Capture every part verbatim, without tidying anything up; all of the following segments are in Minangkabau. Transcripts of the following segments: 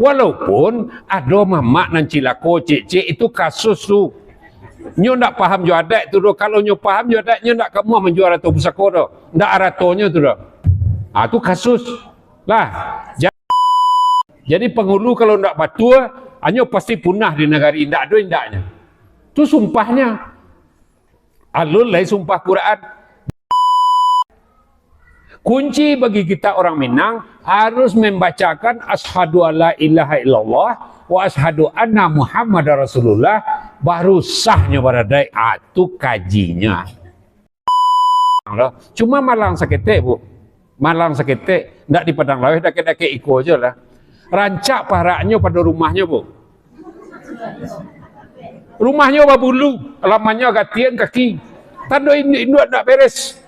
Walaupun ado mamak nan cilako, cek-cek, itu kasus tu. Nyo ndak paham jo adaik tu doh. Kalau nyo paham jo adaik, nyo ndak ka amuah manjua arato pusako doh. Ndak aratonyo tu doh. Ah, tu kasus. Lah, ja-, jadi pangulu kalau ndak batua, anyo pasti punah di nagari, ndak ado indaknyo. Tu sumpahnyo. Alun lai sumpah Quran. Kunci bagi kita orang Minang harus membacakan asyhadu alla ilaha illallah wa asyhadu anna Muhammadar Rasulullah, baru sahnyo baradaik. Ah, tu kajinyo. Cuma malang saketek, Bu. Malang saketek, ndak di Padang Laweh, dakek-dakek iko je lah. Rancak paraknyo pado rumahnyo, Bu. Rumahnyo babulu, lamannyo gatian kaki. Tando indu-, induak ndak beres.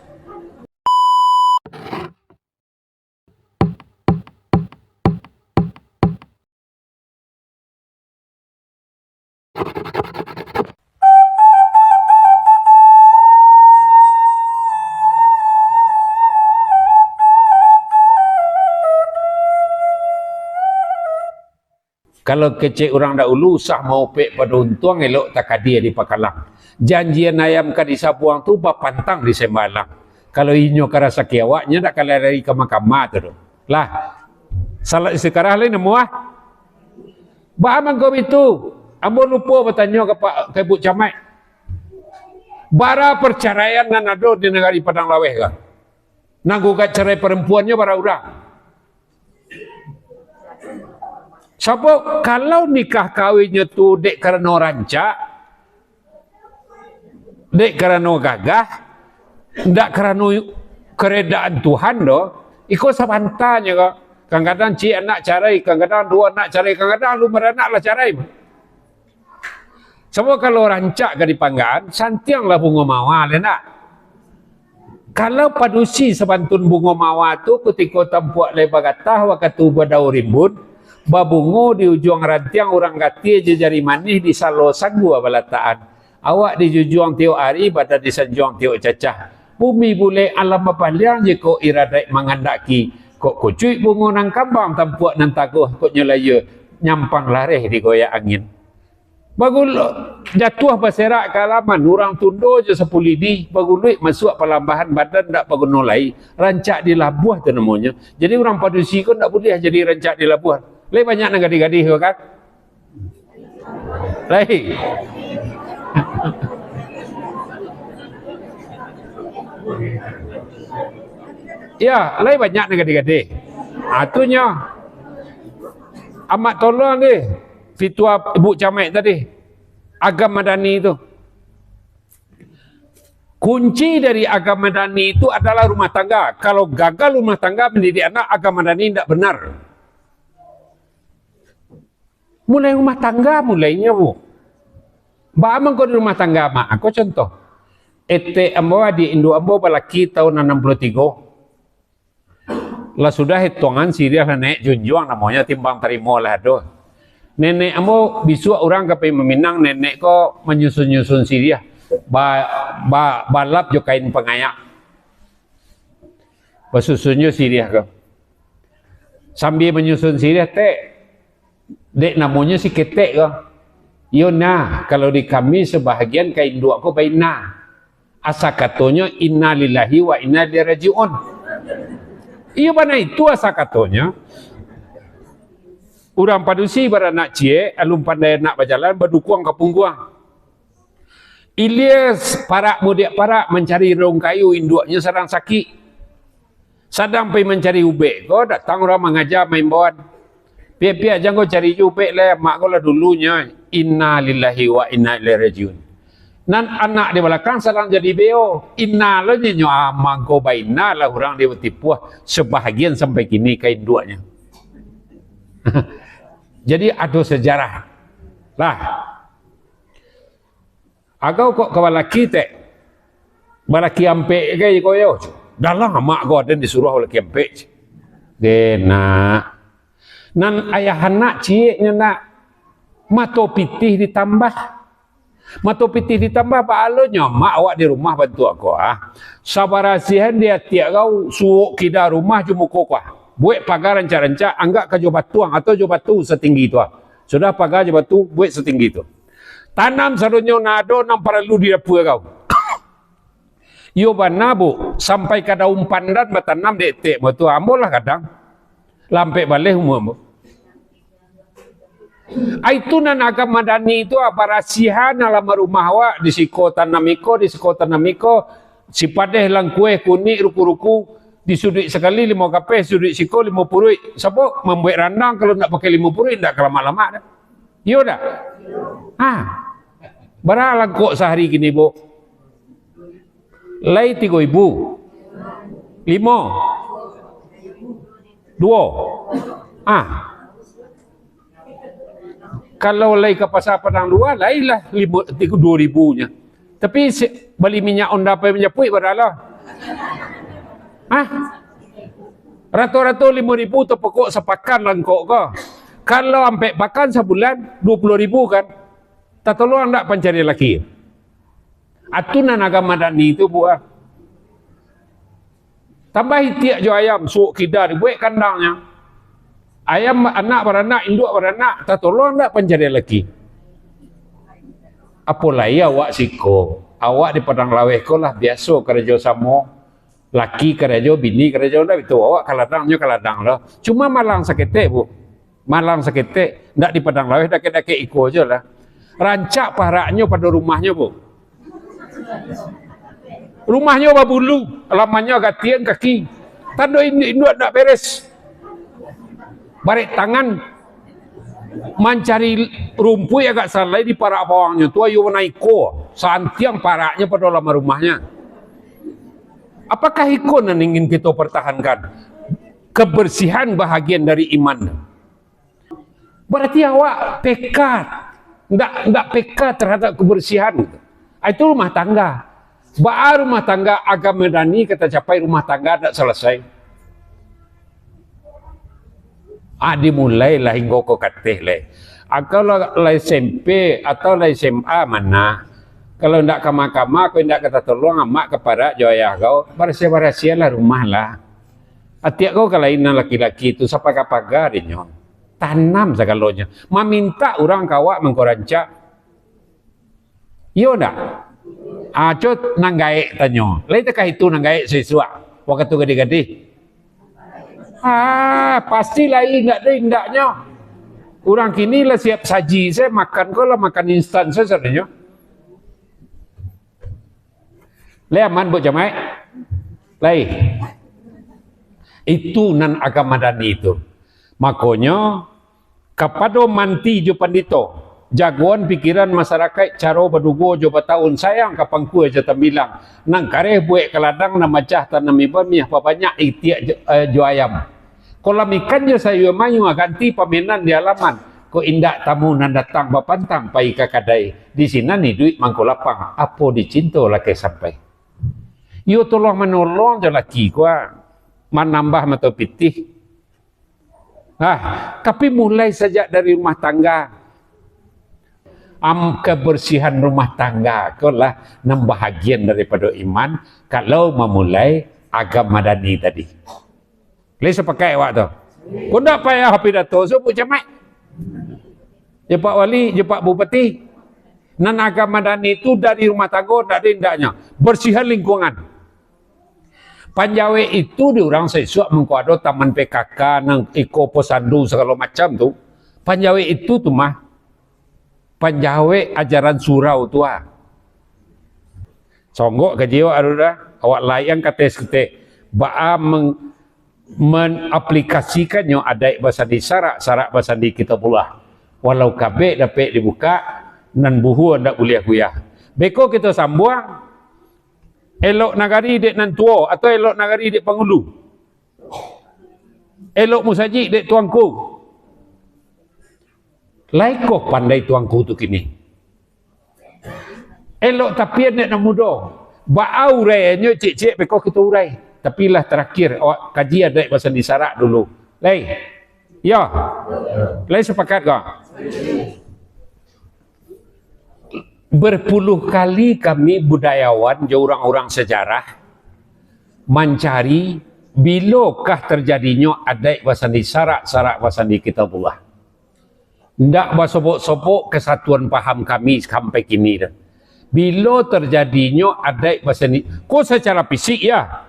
Kalau kecek urang dahulu, usah maupek pado untuang, elok takadia di pakalang. Janjian ayam ka disabuang tu, bapantang di sembalang. Kalau inyo ka rasaki awak, nyo dak ka lari ka mahkamah tu doh. Lah, salat istikharah lai namo ah. Baa mangko bitu? Ambo lupo batanyo ka Pak, ka Ibu Camat. Bara parcaraian nan ado di nagari Padang Laweh ko? Nan gugat carai parampuannyo bara urang. Sabab kalau nikah kawinnyo tu dek karano rancak, dek karano gagah, ndak karano karedaan Tuhan doh, iko sabantanyo ko. Kadang-kadang ciek anak carai, kadang-kadang duo anak carai, kadang-kadang alun baranak lah carai. Sabab kalau rancak ka dipanggaan, santianglah bungo mawar, yo ndak? Kalau padusi sabantun bungo mawar tu, kutiko tampuak lai bagatah, wakatu badaun rimbun, babungo di ujuang rantiang, urang gatie jo jari manih, di salo sanggua balatakan. Awak dijujuang tiok ari, badan disanjuang tiok cacah. Bumi bulek, alam bapaliang, jikok iradaik mangandaki. Kok kucuik bungo nan kambang, tampuak nan taguah, kok nyo layua, nyampang lareh digoyak angin. Bagulu-, jatuah baserak ka alaman, urang tundo jo sapu lidi, baguluik masuak palambahan, badan ndak baguno lai, rancak dilabuah tu namonyo. Jadi, urang padusi ko ndak buliah jadi rancak dilabuah. Lai banyak nan gadih-gadih ko kan? Lai. Ya, lai banyak nan gadih-gadih. Ah, tu nyo. Amak tolong deh. Pitua Ibu Camat tadi, Agam Madani tu. Kunci dari Agam Madani itu adalah rumah tangga. Kalau gagal rumah tangga, mendidik anak, Agam Madani ndak benar. Mulai rumah tangga, mulainyo, Bu. Baa mangko di rumah tangga, Mak? Ako contoh. Etek ambo, adiak induak ambo balaki tahun anam puluah tigo. Lah sudah hitungan siriah lah naik junjuang, namonyo timbang tarimo lah ado. Nenek ambo, bisuak urang ka pai maminang, nenek ko manyusun-nyusun siriah, ba-, ba-, balap jo kain pangayak. Basusun jo siriah ko. Sambia manyusun siriah, Tek, dek namonyo si ketek ko. Iyo nah, kalau di kami sabahagian ka induak ko baina. Asa katonyo, "Innalillahi wa inna ilaihi raji'un." Iyo bana itu asa katonyo. Urang padusi baranak ciek, alun pandai anak bajalan, badukuang ka pungguang. Ilia parak mudiak parak mancari daun kayu, induaknyo sadang sakik. Sadang pai mancari ubek ko, datang urang mangaja maimbauan. "Piak-piak, jan ko cari juo ubek lai, amak ko lah dulunyo, innalillahi wa inna ilaihi raji'un." Nan anak di balakang sadang jadi beo, inna lo nyo, ah, mangko bainna lah urang di batipuah, sabahagian sampai kini ka induaknyo. Jadi ado sajarah. Lah. Agau kok ka balaki, Tek? Balaki ampek gai ko yo. Dalam amak ko aden disuruah balaki ampek. Deh, nak. Nan ayah anak cieknyo, nak. Mato pitih ditambah. Mato pitih ditambah, baalonyo mak awak di rumah bantuak ko, ah. Sabarasihan di atiak kau, suok kida rumah jo muko ko, ah. Buek paga rancak-rancak, anggak ka jo batuang atau jo batu satinggi tu ah. Sudah paga jo batu, buek satinggi tu. Tanam sadonyo nan ado nan paralu di dapua kau. Iyo bana, Bu, sampai ka daun pandan batanam dek etek ambo tu, ambo lah gadang. Lah ampek baleh umua ambo. Ai tu nan agam madani tu, ah, barasiahan alam rumah awak, di siko tanam iko, di siko tanam iko, sipadeh, langkueh, kunik, ruku-ruku, di suduik sakali limo kapeh, suduik siko limo puruik. Sabab mambuek randang kalau ndak pakai limo puruik, ndak ka lamak-lamak doh. Iyo ndak? Ha. Bara langkok sahari kini, Bu? Lai tigo ribu. Limo. Duo. Ah. Kalau lai ka Pasar Padang Lua, lai lah limo, tigo, duo ribu nyo. Tapi si, bali minyak Honda pai manjapuik, bara lah. Ah. Rato-rato limo ribu tu pokok sapakan langkok ko. Kalau ampek pakan sabulan, duo puluah ribu kan. Tatolong ndak pancari laki? Atu nan agam madani tu, Bu, ah. Tambah itiak jo ayam, suok kida dibuek kandangnyo. Ayam anak baranak, induak baranak, tatolong ndak pancari laki? Apo lai awak siko? Awak di Padang Laweh ko lah biaso karajo samo. Laki karajo, bini karajo, ndak bitu. Awak ka ladang, nyo ka ladang lo. Cuma malang saketek, Bu. Malang saketek, ndak di Padang Laweh, dakek-dakek iko jo lah. Rancak paraknyo pado rumahnyo, Bu. Rumahnyo babulu, alamannyo agak tiang kaki. Tando induak-induak ndak beres. Barek tangan mancari rumpuik agak salai di parak bawangnyo tu, ayo naiko, santiang paraknyo pado laman rumahnyo. Apakah iko nan ingin kito pertahankan? Kebersihan bahagian dari iman. Berarti awak peka, ndak, ndak peka terhadap kebersihan. Ah, itu rumah tangga. Baa rumah tangga agam madani ka tacapai, rumah tangga ndak selesai. Ah, dimulailah inggo ko kateh lai. Ah, kalau lai S M P atau lai S M A mana? Kalau ndak kama-kama, kau ndak ka tatolong amak ka parak jo ayah kau, barasiah-barasiahlah rumah lah. Atiak kau ka lain nan laki-laki tu, sapaga-paga dinyo. Tanam sagalonyo. Mamintak urang ka awak mangko rancak. Iyo ndak? Ah, co nan gaek tanyo. Lai takah itu nan gaek sisuak wakatu gadih-gadih? Ah, pasti lai indak ado indaknyo. Urang kini lah siap saji se, makan ko lah makan instan se sadonyo. Lai aman buek jamaik? Lai. Itu nan agam madani tu. Makonyo, kapado manti jo pandito, jagoan pikiran masarakaik, caro badugo jo bataun, sayang ka pangkua jo tambilang, nan kareh buek ka ladang, nan macah tanam iban, miah pabanyak itiak jo, eh, jo ayam. Kolam ikan jo sayua mayua, ganti pamenan di alaman. Kok indak tamu nan datang bapantang pai ka kadai, di sinan iduik mangko lapang, apo dicinto lakeh sampai. Iyo tolong manolong jo laki ko, ah, manambah mato pitih. Ah, tapi mulai sajak dari rumah tangga. Am, kebersihan rumah tangga ko lah nan bahagian daripado iman, kalau mamulai agam madani tadi. Lai sapakaik awak tu? Ko ndak payah pidato, so buek jamaik. Jo Pak Wali, jo Pak Bupati. Nan agam madani tu dari rumah tanggo, ndak ado indaknyo. Bersihan lingkungan. Panjawek itu di urang saisuak mangko ado taman P K K, nan iko posyandu sagalo macam tu. Panjawek itu tu mah. Panjawek ajaran surau tu ah. Songgok kaji awak ado dah. Awak layang ka tes ketek. Baa meng-, mengaplikasikannya adaik basandi syarak, syarak basandi kitabullah. Walau kabek dapek dibukak, nan buhua ndak buliah guyah. Beko kito sambuang, elok nagari dek nan tuo, atau elok nagari dek pangulu? Elok musajik dek tuangku? Lai koh pandai tuangku tu kini? Elok tapian dek nan mudo. Baa urainyo ciek-ciek beko kito urai. Tapi lah tarakhir, awak kaji adaik basandi syarak dulu. Lai? Yo? Lai sapakat ko? Berpuluh kali kami budayawan jo urang-urang sejarah mancari Bilokah tarjadinyo adaik basandi sarak, sarak basandi Kitabullah? Ndak basobok-sobok kasatuan paham kami sampai kini tu. Bilo tarjadinyo adaik basandi, ko secara fisik ya,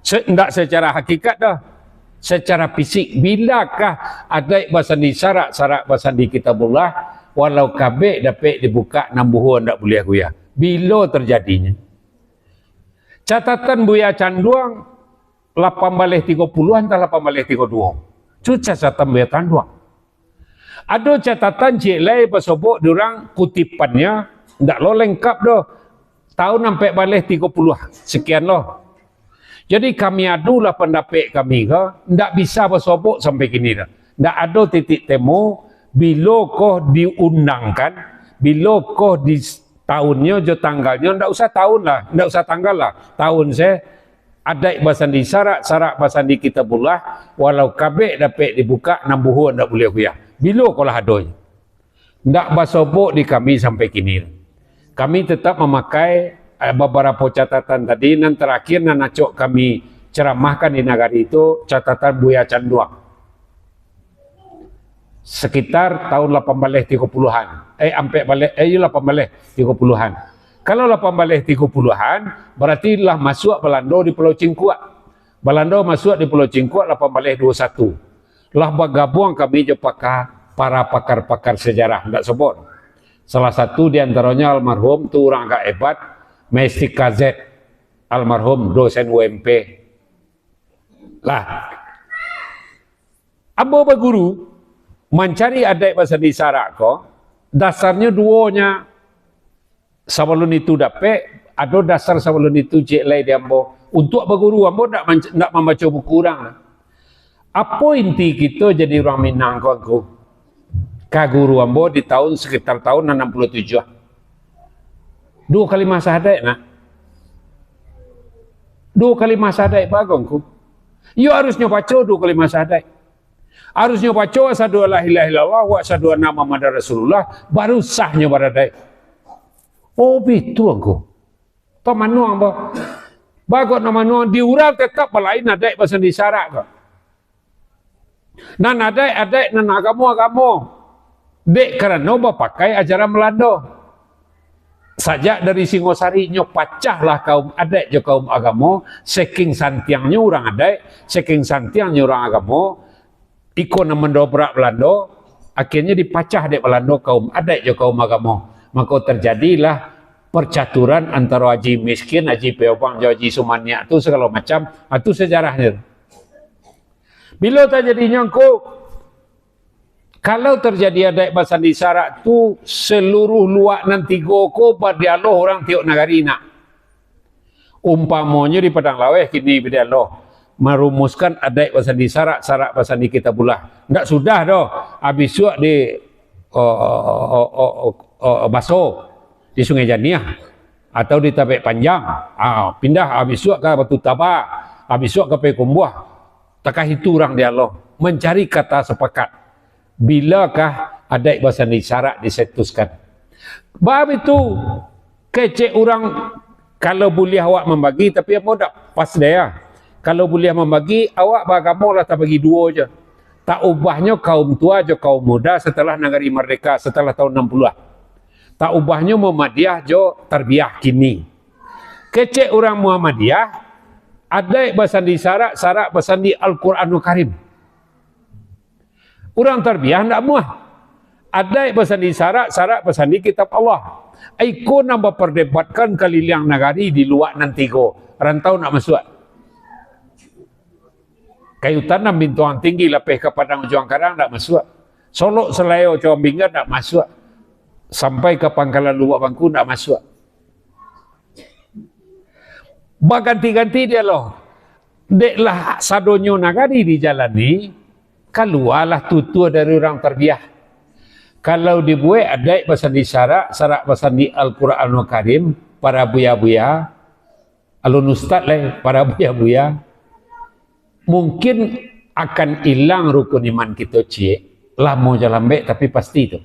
se-, ndak secara hakikat doh. Secara fisik, bilakah adaik basandi sarak, sarak basandi Kitabullah, walau kabek dapek dibukak, nan buho ndak buliah guyah? Bilo tarjadinyo? Catatan Buya Canduang, lapan baleh tigo puluah antah lapan baleh tigo duo. Tu catatan Buya Canduang. Ado catatan ciek lai basobok di urang kutipannyo, ndak lo lengkap doh. Taun ampek baleh tigo puluah, sekian lo. Jadi kami adulah pandapek kami ko, ndak bisa basobok sampai kini doh. Ndak ado titik temu, bilo ko diundangkan, bilo ko di taunnyo jo tanggalnyo, ndak usah taun lah, ndak usah tanggal lah. Taun se, adaik basandi sarak, sarak basandi Kitabullah, walau kabek dapek dibukak, nan buho ndak buliah guyah. Bilo ko lah adonyo? Ndak basobok di kami sampai kini. Kami tetap mamakai, eh, babarapo catatan tadi, nan tarakhir nan acok kami ceramahkan di nagari tu, catatan Buya Canduang. Sekitar taun lapan baleh tigo puluahan. Eh, ampek baleh, eh, iyo, lapan baleh tigo puluahan. Kalau lapan baleh tigo puluahan, barati lah masuak Balando di Pulau Cingkuak. Balando masuak di Pulau Cingkuak lapan baleh duo satu. Lah bagabuang kami jo paka-, para pakar-pakar sejarah, ndak sobok. Salah satu di antaronyo almarhum tu urang agak hebat, Maistika Z, almarhum dosen U M P. Lah, ambo baguru, mancari adaik basandi sarak ko, dasarnyo duo nyo. Sabalun itu dapek, ado dasar sabalun itu ciek lai di ambo. Untuak baguru, ambo ndak manc-, ndak mambaco buku urang. Apo inti kito jadi urang Minang ko, Angku? Ka guru ambo di taun, sekitar taun anam puluah tujuah. Duo kalimah sahadaik, nah. Duo kalimah sahadaik bago, Angku. Iyo harusnyo baco duo kalimah sahadaik. Harusnyo baco asyhadu alla ilaha illallah wa asyhadu anna Muhammadar Rasulullah, baru sahnyo baradaik. Oh, bitu, Angku. Tamanuang, bah. Bagot namanuang, di urang tetap balain adaik basandi sarak ko. Nan adaik, adaik, nan agamo, agamo. Dek karano bapakai ajaran Balando. Sajak dari Singosari, nyo pacahlah kaum adaik jo kaum agamo, saking santiangnyo urang adaik, saking santiangnyo urang agamo, iko nan mandobrak Balando, akhirnyo dipacah dek Balando kaum adaik jo kaum agamo. Mako, tarjadilah percaturan antaro Haji Miskin, Haji Piobang, jo Haji Sumaniak tu, sagalo macam, ah, tu sejarahnyo. Bilo tarjadinyo, Angku? Kalau tarjadi adaik basandi sarak tu, saluruah luak nan tigo ko badialoh urang tiok nagari nak. Umpamonyo di Padang Laweh kini badialoh, marumuskan adaik basandi sarak, sarak basandi Kitabullah. Ndak sudah doh, abih suak di, o, o, Baso, di Sungai Janiah, atau di Tabek Panjang. Ah, pindah, abih suak ka Batu Taba, abih suak ka Payakumbuah. Takah itu urang dialoh, mancari kata sapakat. Bilakah adaik basandi sarak disetuskan? Bab itu, kecek urang, kalau buliah awak mambagi, tapi ambo ndak pas deh, ya. Kalau buliah mambagi, awak baagamo lah tabagi duo je. Tak ubahnyo kaum tua jo kaum muda setelah nagari mardeka, setelah taun anam puluah. Tak ubahnyo Muhammadiyah jo Tarbiyah kini. Kecek urang Muhammadiyah, adaik basandi sarak, sarak basandi Al-Quranul Karim. Urang Tarbiyah ndak amuah. Adaik basandi sarak, sarak basandi Kitab Allah. Iko nan bapardebatkan kaliliang nagari di luak nan tigo. Rantau ndak masuak. Kayu Tanam Bintuang Tinggi lapeh ka Padang Ujuang Karang ndak masuak. Solok Salayo Cawang Binggan ndak masuak. Sampai ka Pangkalan Lubuak Bangku ndak masuak. Baganti-ganti dialoh. Dek lah sadonyo nagari dijalani, kalualah tutua dari urang Tarbiyah. Kalau dibuek adaik basandi sarak, sarak basandi Al-Quranul Karim, para buya-buya, alun ustad lai, para buya-buya, mungkin akan ilang rukun iman kito ciek, lamo jo lambek, tapi pasti tu.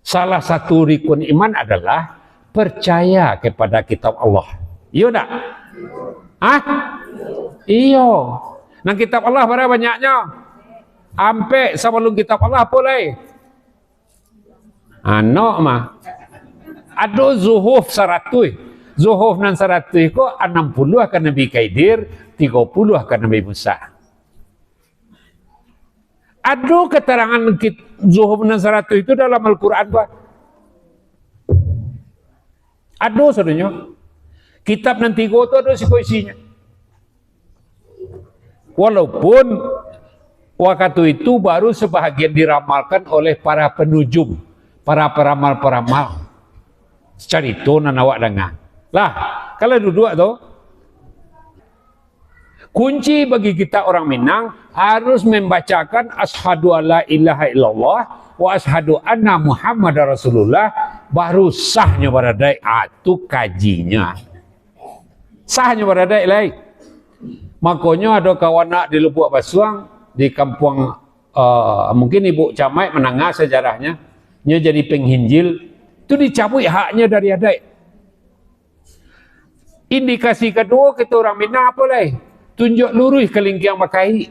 Salah satu rukun iman adalah percaya kepada Kitab Allah. Iyo ndak? Hah? Iyo. Nan kitab Allah bara banyaknyo? Ampek. Sabalun kitab Allah apo lai? Anok mah. Ado zuhuf saratuih. Zuhuf nan saratuih ko anam puluah ka Nabi Khidir, tigo puluah ka Nabi Musa. Ado katarangan kit-, zuhuf nan saratuih itu dalam Al-Quran, bah? Ado sadonyo. Kitab nan tigo tu ado siko isinyo. Walaupun wakatu itu baru sabahagian diramalkan oleh para panujum, para paramal-paramal. Carito nan awak danga. Lah, kalau duduak tu, kunci bagi kita orang Minang harus mambacakan asyhadu alla ilaha illallah wa asyhadu anna Muhammadar Rasulullah, baru sahnyo baradaik. Ah, tu kajinyo. Sahnyo baradaik lai. Makonyo ado kawan nak di Lubuak Basuang, di kampuang, eh, mungkin Ibu Camaik mandanga sajarahnyo, nyo jadi penghinjil, tu dicabuik haknyo dari adaik. Indikasi kaduo, kito urang Minang apo lai? Tunjuak luruih kalingkiang bakaik.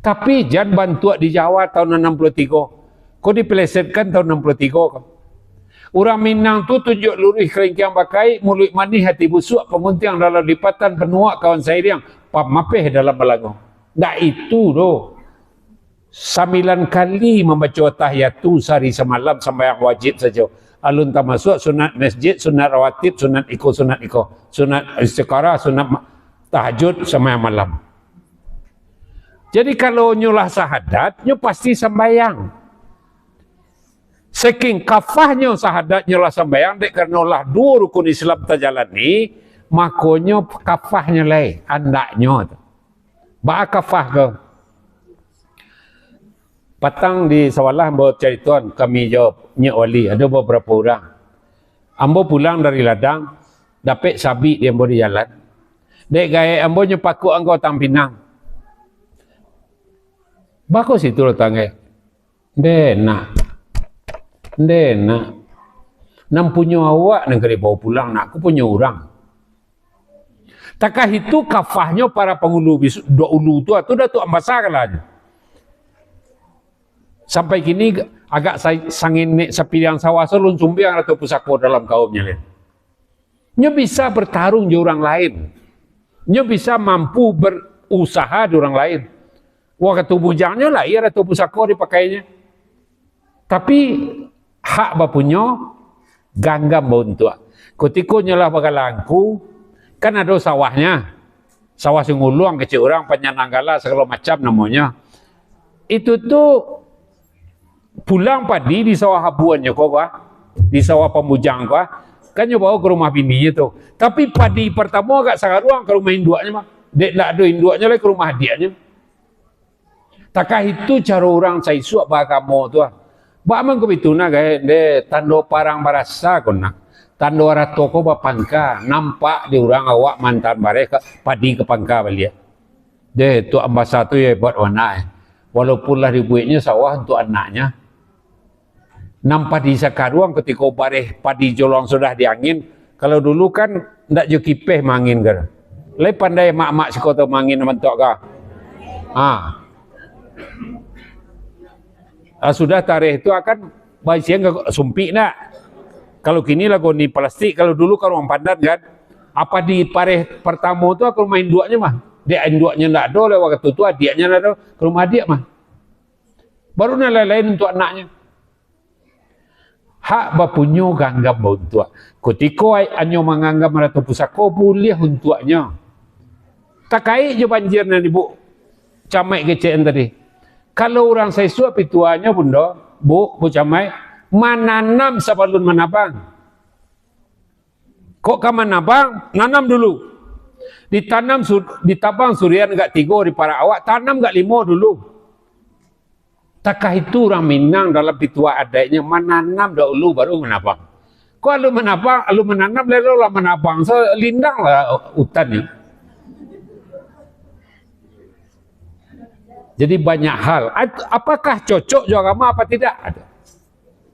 Tapi jan bantuak di Jawa tahun anam puluah tigo. Ko dipelesetkan tahun anam puluah tigo ko. Urang Minang tu tunjuak luruih kalingkiang bakaik, muluik manih ati busuak, pamuntiang dalam lipatan, panuak kawan sairiang, pamapeh dalam balango. Ndak itu doh. Sambilan kali mambaco tahiyatu sahari samalam, sambayang wajib sajo. Alun tamasuak sunat masjid, sunat rawatib, sunat iko, sunat iko, sunat istikharah, sunat ma-, tahajud, sambayang malam. Jadi, kalau nyo lah sahadat, nyo pasti sambayang. Saking kafahnyo sahadat nyo lah sambayang, dek karano lah duo rukun Islam tajalani, makonyo kafahnyo lai, andaknyo tu. Baa kafah ko? Patang di Sawalah ambo caritoan, kami jo Nyiak Wali, ado babarapo urang. Ambo pulang dari ladang, dapek sabik di ambo di jalan. Dek gaek ambo nyo pakuak angko batang pinang. Baa ko situ lo tanggai? Nde nak. Nde nak. Nan punyo awak nan ka dibawo pulang, nak, ko punyo urang. Takah itu kafahnyo para pangulu bisu-, dahulu tu, tu Datuak Ambasa kalahnyo. Sampai kini agak sa-, sanginek sapiliang sawah, salun sumbiang atau pusako dalam kaumnyo lain. Nyo bisa bertarung jo urang lain. Nyo bisa mampu berusaha di urang lain. Wakatu bujangnyo lahia atau pusako dipakainyo. Tapi, hak bapunyo, ganggam bauntuak. Kutiko nyo lah bagalangku, kan ado sawahnyo. Sawah Singuluang, kecek urang, Panyanang Gala, sagalo macam namonyo. Itu tu, pulang padi di sawah abuannyo ko, bah, di sawah pambujang ko, bah, kan nyo bawo ka rumah bininyo tu. Tapi padi partamo agak sagaruang ka rumah induaknyo, bah. Dek ndak ado induaknyo lai, ka rumah adiaknyo. Takah itu caro urang saisuak baagamo tu, ah. Baa mangko bitu nah, gaek, nde, tando parang barasa ko nah. Tando arato ko bapangka, nampak di urang awak maantaan bareh ka, padi ka pangka baliak. Deh, Tuak Ambasa tu yo hebat bana, eh. Walaupun lah dibueknyo sawah untuak anaknyo. Nan padi sakaruang katiko bareh padi jolong sudah di angin, kalau dulu kan ndak jo kipeh maangin kan. Lai pandai mak-mak siko tu maangin mantok ka. Ha. Ah, sudah tareh tu akan baisian ka sumpik ndak? Kalau kini lagu ni plastik, kalau dulu karuang pandan kan. Apa di pareh partamo tu ka rumah induaknyo mah. Dek induaknyo ndak ado lah wakatu tu, adiaknyo ndak ado, ka rumah adiak mah. Baru nan lain-lain untuak anaknyo. Hak bapunyo ganggam bauntuak. Kutiko ai-, anyo manganggam arato pusako, buliah untuaknyo. Takaik jo banjir nan Ibu Camaik kecek tadi. Kalau urang saisuak pituahnyo, Bundo, Bu, Bu Camaik, mananam sabalun manabang. Kok ka manabang, nanam dulu. Ditanam su-, ditabang surian gak tigo di parak awak, tanam gak limo dulu. Takah itu urang Minang dalam pituah adaiknyo mananam dahulu baru manabang. Kok alun manabang, alun mananam, lalu lah manabang, so lindang lah utannyo. Jadi banyak hal. At-, apakah cocok jo agama apa tidak? Ada.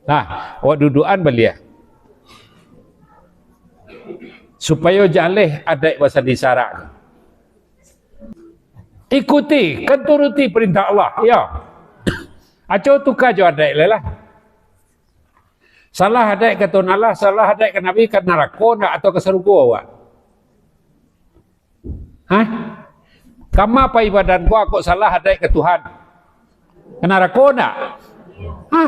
Nah, awak dudukan baliak. Supayo jaleh adaik basandi sarak. Ikuti, kan turuti parintah Allah, yo. Aco tuka jo adaik lai lah. Salah adaik ka Tuhan Allah, salah adaik ka Nabi, ka narako ndak atau ka sarugo awak? Hah? Kama pai badan ko, kok salah adaik ka Tuhan? Ka narako ndak? Ha.